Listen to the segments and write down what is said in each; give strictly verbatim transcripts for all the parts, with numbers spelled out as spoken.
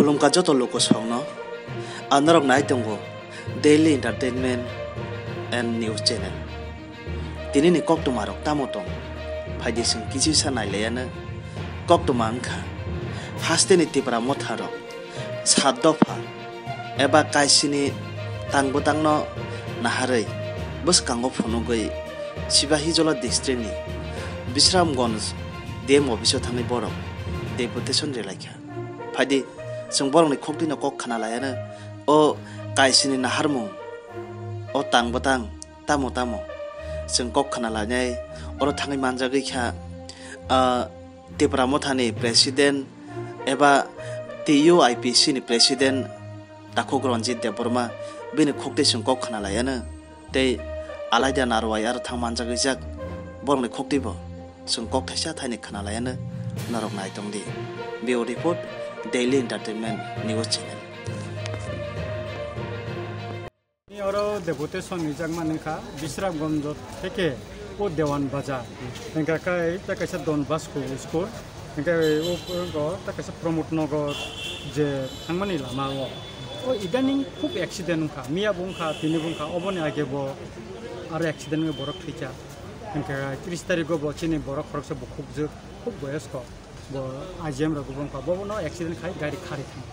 Khulumkha joto lukusongno, ang norok nai tongo Daily Entertainment and News Channel. Tinini koktwmarok tamo tong? Phaidi chwng kichisa nailaiano. Koktwma wngkha hasteni Tipra motharok sat dopha eba kaisini tang bwtangno naharwi bwskango phunugwi Sipahijola districtni Bisramganj D M office-o thangwi borok deputation rwlaikha. Phaidi chwng borokni khokdino kok khna laiano, o kaisini naharmung, o tang bwtang tamo tamo chwng kok khna lainai. Oro thangwi manjagwi kha, ah, Tipra Mothani president eba T U I P C ni president Takhuk Ranjit Debbarma, bini khokti chwng kok khna laiano. Tei alaida narwai aro thang manjagwi jak borokni khokti bo chwng kok thaisa thaini khna laiano. Norok nai tong di. Bureau Report, Daily Entertainment News Channel. Ni oro deputation rijak mani kha Bisramganj theke o Dewan Bazar. Hingkha khe ta kaisa Don Bosco school. Hingkhe o, o, o ta kaisa Pramod Nagar je thangmani lama o. O idaning khub accident wngkha. Miya bo wngkha, tini bo wngkha, oboni age bo aro accident wngwi borok thwikha. Hingkhe tris tarikgo bo chini borok khoroksa bukhukjwk, khub boyosko. Bo I G M rok bo wngkha, bo bono accident khai gari kharwi thang.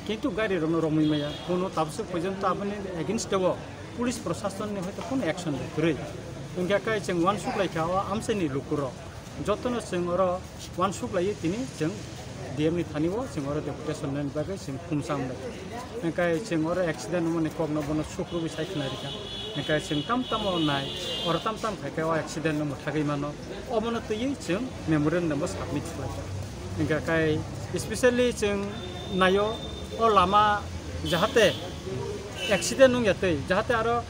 Kintu gari rokno romwi maya, bono tabuk porjonto aboni against o police proshasonni hoito kono action rw kwrwi. Hingkha khe chwng uansuk laikha o amchaini lukurok. Jotono chwng oro uansuk laiwi tini chwng D M ni thani o chwng oro deputation nani bagwi chwng khumsa wng lai. Hingkhe chwng oro accident wngmani kokno bono suk rwui sai khna rikha. Hingkhe chwng tam tamo nai, oro tam tam khai khe o accident no mwthagwi mano. Obono twiwi chwng memorandum bo submit khlaikha. Hingkhe kai specially chwng naio o lama jahate accident wngya twi, jahate aro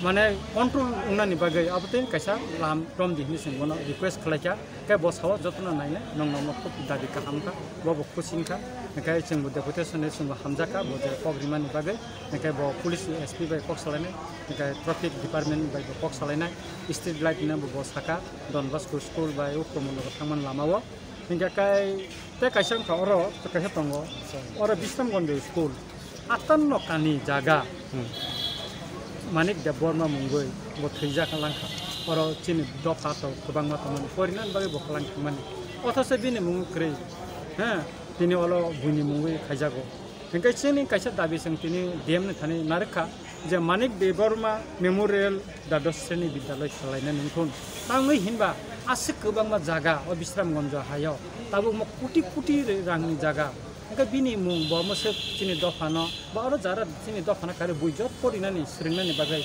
mane control wngnani bagwi abo twi kaisa lam romdi hinwi chwng bono request khlaikha. Khe bo sao jotono nainai, nongno omo khub dabi kaham kha, bo bo khusi wngkha. Hingkhe chwngbo deputation ni chwngbo hamjakha, bo je kok rimani bagwi. Hingkhe bo police S P bai kok salainai, hingkhe traffic department bai bo kok salainai, street light hinwi bo bo saka, Don Bosco school bai o Pramod Nagar thangmani lama o. Hingkhe kai tei kaisa wngkha oro, kaisa tongo, oro Bisramganj school. Atanno kani jaga, hmm, Manik Debbarma mungwi bo thwijak langkha. Oro chini dopha to kwbangma tongmani, porinani bagwi bo kwlang thangmani. Othocho bini mung kwrwi, he, tini olo buini mungwi khaijago. Hingkhe chini kaisa dabi chwng tini D M ni thani narwkha je Manik Debbarma Memorial Dwadosh Sreni Bidyaloi khwlaina nungthun. Tangwi hinba aswk kwbangma jaga o Bisramganj haio, tabukma koti koti rangni jaga. Hingkhe bini mung bo mwswk chini dophano, ba oro jara chini dophano kari bui jot porinani, swrwngnani bagwi,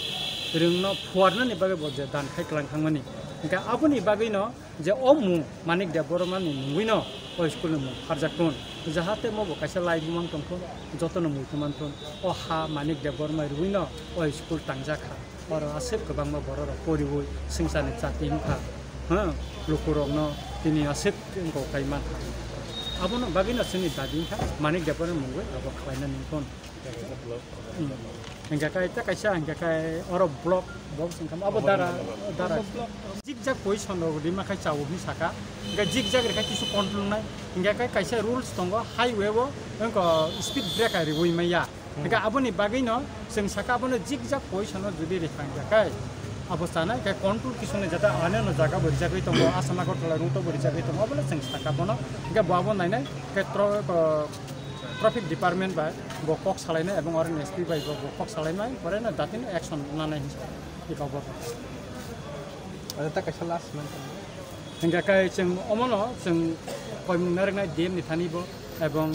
rwngno phuarnani bagwi bo je dan khai kwlang thangmani. Hingkhe aboni bagwino je o mung Manik Debbarma ni mungwino o school ni mung pharjak thun. Jahate mo bo kaisa lai man tong thun, jotono muitu man thun. O ha Manik Debbarma rwino o school tangjak kha. Oro aswk kwbangma borok rok poriwi swngcharni chati wngkha, ha, lukurokno tini aswk wngkok kai mankha. Abono bagwino chini dabi wngkha Manik Debbarma mungwi abo khlainani wngkon. Hmm. Hingkha kai ta kaisa hingkha kai oro block, block wngkha abo dara, dara. Jikjak position rok rima khai chao hinwi saka. Hingkha jikjak rikha kisu control nai. Hingkha kai kaisa rules tongo highway o wngkha speed breaker riwi maya. Hingkhe aboni bagwino chwng saka abono jikjak position-o jodi rikha hingkhe kai abo chanai khe control kisuni jata aneno jaga bo rijagwi tongo, Assam Agartala route-o bo rijagwi tongo, abono chwng saka bono. Hingkhe bo abo nainai khe tro-, ko-, traffic department bai bo kok salainai ebong oroni S P bai bo, bo kok salainai, pore no datino action nanai hinwi sa iko bo. Ada ta kaisa last man. Hingkhe kai chwng omono chwng koimung narwknai D M ni thani bo ebong,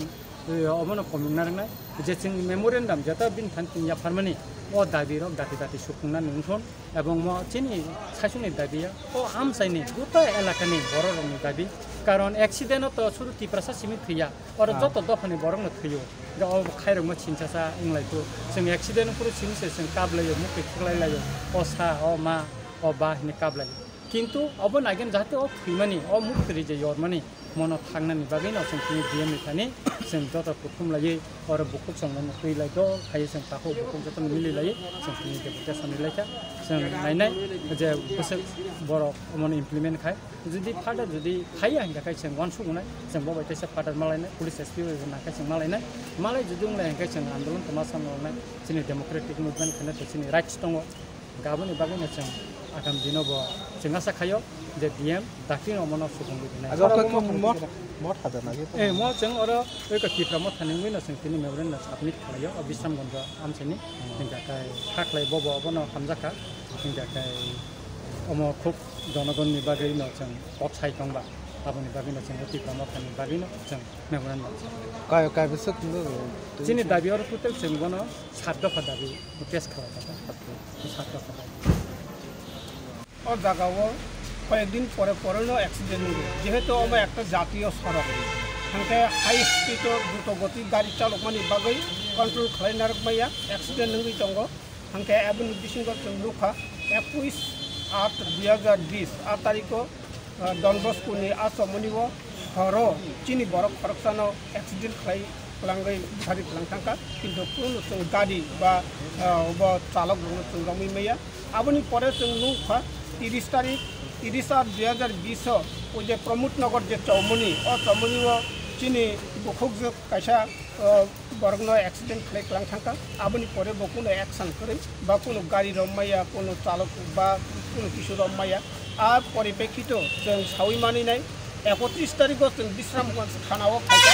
eh, omono koimung narwknai. Je chwng memorandum jeta bini thani tini yapharmani, o dabi rok dati dati sukhungna nungthun, ebong mo chini saichungni dabi ya, o amchaini guta elakani borok rokni dabi, karon accident o to sudu Tiprasa simi thwiya, oro joto dophani borok no thwiyo, je o khairokma chinchasa wnglaikhu, chwng accident phuru simi se chwng kaplaio, mukti khiklai laio, o sa, o ma, o ba hinwi kaplaio. Kintu obo naigen jahate o thwimani, o muktri je yormani, mono thangnani bagwino chwng tini D M ni thani chwng joto kuthum laiwi oro bukhuk chwng mano twi lai dol khaiwi chwng takhuk bukhuk jotono mili laiwi chwng tini deputation ri laikha. Chwng nainai je bwswk borok omono implement khai. Jodi further jodi khaiya hingkha khe chwng uansuk wngnai, chwng bo bai teisa further malainai, police S P bai nangkhe chwng malainai. Malai jodi wnglai hingkhe chwng andolon kwma samung wngnai, chini democratic movement khaina to chini rights tongo. Gaboni bagwino chwng agam dino bo chwng asa khaio je D M dakti no mono sukungwi rinai. Abo khe mot, mot hajar nagi. Eh, mo chwng oro oi ka Tipra Motha ni wngwi no chwng tini memorandum submit khlaio, o Bisramganj amchaini. Hingkha khe kha khlai bobo obono hamjakha. Hingkha khe omo khub jonogonni bagwino chwng kok sai tongba. Aboni bagwino chwng o Tipra Mothani bagwino chwng memorandum. Kai, kai bwswk hinwi chini dabi oro total chwng bono sat dopha dabi test khlai kha. Sat dopha dabi. O jagao koyekdin pore pore no accident wngwi, jehetu omo ekta jatiyo sorok, hingkhe high speed o druto goti gari chalokmani bagwi control khlai narwk maya, accident wngwi tongo. Hingkhe aboni bisingo chwng nukha, ekuis aat dui hazar bis, aat tariko, ah, Don Bosco ni achomoni o horo chini borok khoroksano accident khlai kwlangwi bwsari kwlang thangkha, kintu kunu chwng gari ba, ah, obo chalok rokno chwng romwi maya. Aboni pore chwng nukha tiris tarik, tiris aat dui hazar bis o o je Pramod Nagar je chomoni, o chomoni o chini bukhukjwk kaisa, ah, borokno accident khlai kwlang thangkha, aboni pore bo kunu action kwrwi ba kunu gari rok maya, kunu chalok ba kunu kisu rok maya. A poripekhito chwng sawi maninai, ekotris tariko chwng Bisramganj thanao phaikha,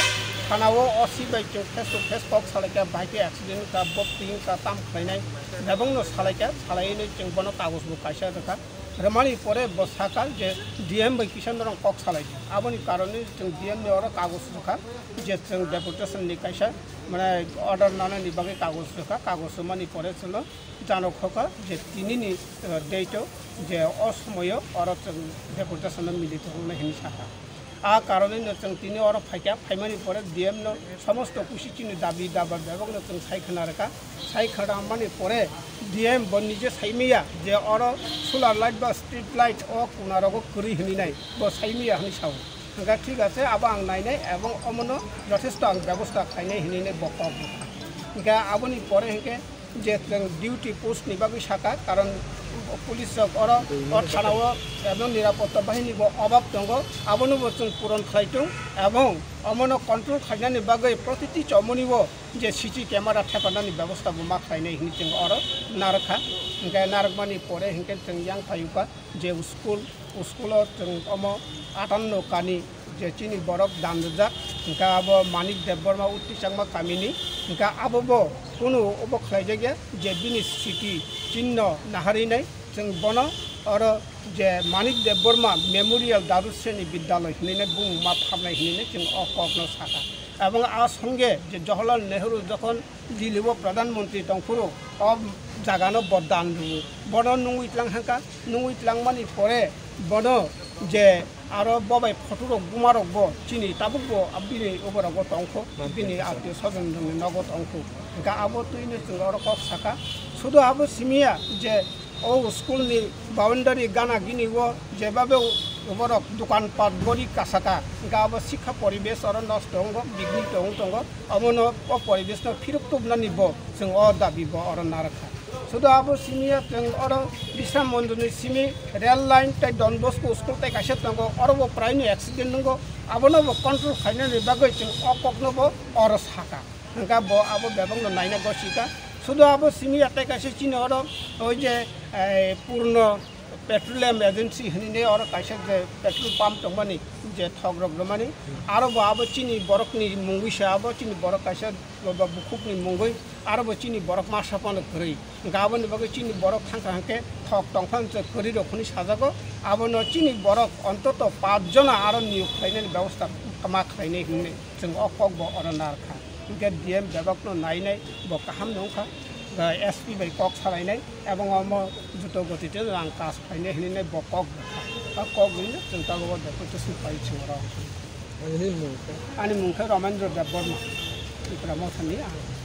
thanao O C bai chwng face to face kok salaikha, bahai khe accident wngkha, bo twi wngkha, tam khlainai, bebakno salaikha, salaiwi chwng bono kagoj bo kaisa rwkha. Rwmani pore bo sakha je D M bai kisa norok kok salai di. Aboni karonwi chwng D M ni oro kagoj rwkha je chwng deputation ni kaisa, mane, order nanani bagwi kagoj rwkha. Kagoj rwmani pore chwngno janok hokha je tinini, eh, date o je o somoyo oro chwng deputation no milito wngnai hinwi sakha. A karonwi no chwng tini oro phaikha, phaimani pore D M no somosto kusi chini dabi daba bebakno chwng sai khna rwkha. Sai khna mani pore D M bo nije saimaya je oro solar light ba street light o kunarogo kwrwi hinwi nai, bo saimaya hinwi sao. Hingkha thik ase, abo ang nainai ebong omono jothesto ang bebosta khlainai hinwi nai bo kok rwkha. Hingkha aboni pore hingkhe je chwng duty post ni bagwi sakha, karon police rok oro o thana o ebong nirapotta bahini bo obab tongo, abono bo chwng puron khlai tung, ebong omono control khlainani bagwi protiti chomoni o je C C camera thepanani bebosta bo ma khlainai hinwi chwng oro narwkha. Hingkhe narwkmani pore hingkhe chwng yang phaiukha je school, school o chwng omo atanno kani je chini borok dan rijak, hingkhe abo Manik Debbarma Uttichakma kamini, hingkhe abo bo kunu obo khlaijakya je bini sriti chinno naharwi nai, chwng bono oro je Manik Debbarma Memorial Dadusreni Bidyaloi hinwi nai bumung ma phabnai hinwi nai chwng o kokno sakha. Ebong a songe je Jawaharlal Nehru jokhon Dili o Pradhan Mantri tongphuru o jagano bo dan rwo. Bono nungwi tlang hangkha, nungwi tlangmani pore bono je aro bo bai photo rok buma rok bo chini tabuk bo bini obo rogo tongkho, bini atio sojon rokni nogo tongkho. Hingkha abo twino chwng oro kok sakha. Sudu abo simiya je o school ni boundary gana gini o jebabe borok dokan pat gori kasaka, hingkha abo sikha poribesh oro nosto wngo, bigni tong tongo, omono o poribesh no phirok tubnani bo chwng o dabi bo oro narwkha. Sudu abo simiya chwng oro Bisram Mondolni simi rail line tei Don Bosco school tei kaisa tongo, oro bo praino accident wngo, abono bo control khainani bagwi chwng o kokno bo oro sakha. Hingkha bo abo bebakno naina gosika. Sudu abo simi ya tei kaisa chini oro oi je, eh, Purno Petroleum Agency hinwi oro kaisa je petrol pump tongmani je thok rok rwmani. Aro bo abo chini borokni mungwi se abo chini borok kaisa bo bukhukni mungwi aro bo chini borok masa phano kwrwi. Hingkha aboni bagwi chini borok thangkha hingkhe thok tongphang se kwrwi rok hinwi sajago. Abono chini borok ontoto paanch jona aro niyok khlainani bebosta ma khlainai hinwi. Chwng o kok bo oro narwkha. Hingkhe D M bebakno nainai bo kaham nungkha. Ga S P bai kok salainai ebong omo juto gotite rang kas phainai hinwi bo kok rwkha. O kok rwino chwng tabuk o deputation pai chwng oro. Ani mung khe? Ani mung khe Ramendra Debbarma, Tipra Mothani ang.